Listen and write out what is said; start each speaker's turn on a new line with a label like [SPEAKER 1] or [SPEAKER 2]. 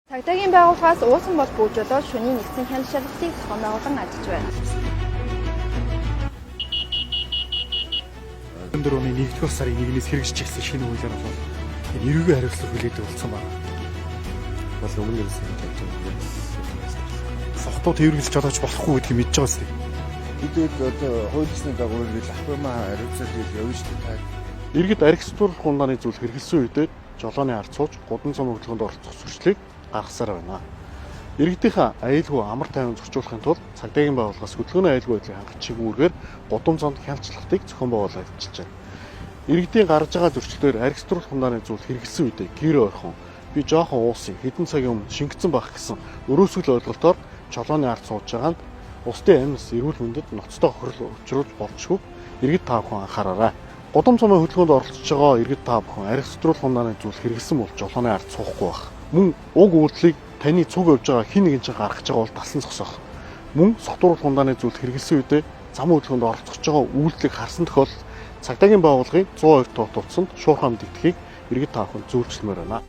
[SPEAKER 1] Цагдаагийн байгууллагаас уусан бол бүүжөлөө шөнийн нэгдсэн хяналт шалгалтыг зохион байгуулан ажиллаж байна.
[SPEAKER 2] 24 оны 1-р сарын 1-ээс хэрэгжиж эхэлсэн шинэ хуулиар бол энэ эрүүгийн хариуцлага хүлээдэг болсон байна.
[SPEAKER 3] Бол өмнө нь ингэж бодож байгаа.
[SPEAKER 2] Сохтуу тээвэрлэж жолооч болохгүй гэдгийг мэдж байгаа үстэй.
[SPEAKER 4] Бид яг одоо хууль ёсны дагуу ингээл ах баймаа хариуцаад явна шүү дээ.
[SPEAKER 5] Иргэд архи сэтгүүлэх хундааны зүйл хэрэглэсэн үедээ жолооны ард сууж гудам зам хөдөлгөөнд оролцох зөрчлийг гаргасаар байна. Иргэдийнхээ аюулгүй амар тайван зөрчүүлэхийн тулд цагдаагийн байгууллагаас хөдөлгөөний аюулгүй байдлыг хангах чиглэлээр гудам замд хяналтчлагыг зохион байгуулаад ажиллаж байна. Иргэдийн гаргаж байгаа зөрчлөөр архи сэтгүүлэх хундааны зүйл хэрэглэсэн үедээ гэр ойрхон би жоохон уусын хэдэн цагийн өмнө шингэцэн байх гэсэн өрөөсгөл ойлголтоор жолооны ард сууж байгаа нь улсын амьс эрүүл мэндэд ноцтой хохирол учруулж болзошгүй иргэд та бүхэн анхаараарай. Гудам зумын хөдөлгөөнд оролцож байгаа иргэд та бүхэн архи сэтгүүлэх хундааны зүйл хэрэглэсэн бол жолооны ард суухгүй байх. Мөн уг үйлдлийг таны цуг явж байгаа хин нэгэн чинь гаргаж байгаа бол дасан зогсоох. Мөн согтууруулах хундааны зүйл хэрэглэсэн үедээ зам хөдөлгөөнд оролцож байгаа үйлдлийг харсан тохиолдолд цагдаагийн байгууллагын 102 дугаар утсанд шуурхай мэдэгдэхийг иргэд та бүхэн зөвлөмөр байна.